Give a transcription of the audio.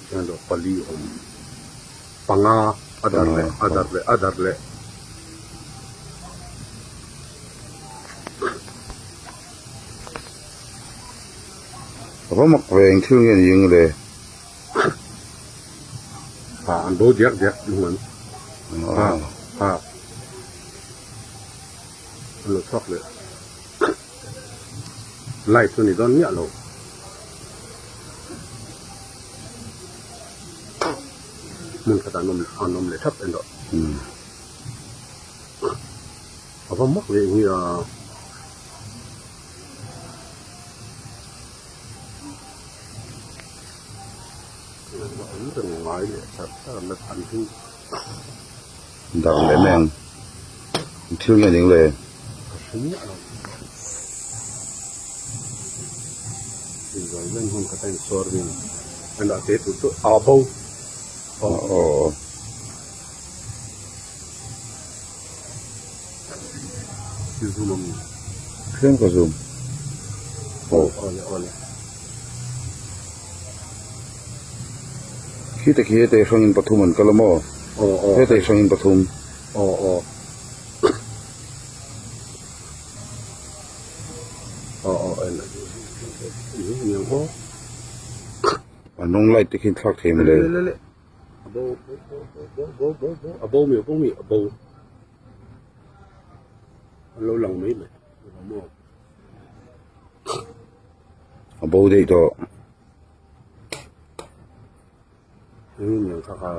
Emaw pali awm panga a dar leh a dar leh a dar leh. A va mak ve eng thil nge ni ang le? Ha an bo diak diak lung an ha ha an lo chhuak leh light chu ni dawn miah lo. Hmun khatah an awm an awm leh thap en rawh. A va mak leh hi a. An reng ngai leh char char a an hi. Dar leh mai ang. Thil nge ning le? Ka hre miah lo. Inzual ven hun khat a insuar rin. An dah te tur chu a bo. Aw. I zoom a mi? Tlem ka zoom. Aw awle awle. Khi te khi hete hrangin pathum an kal a maw? Aw aw. Hete hrangin pathum. Aw aw. Aw aw en. Eng aw. A hnung light te khi thlak thei maw le? Le le le. A bo bo bo bo bo bo bo a bo mi a bo mi a bo. An lo lang mai mai. Maw. A bo daih tawh. Eng nge niang kha kha.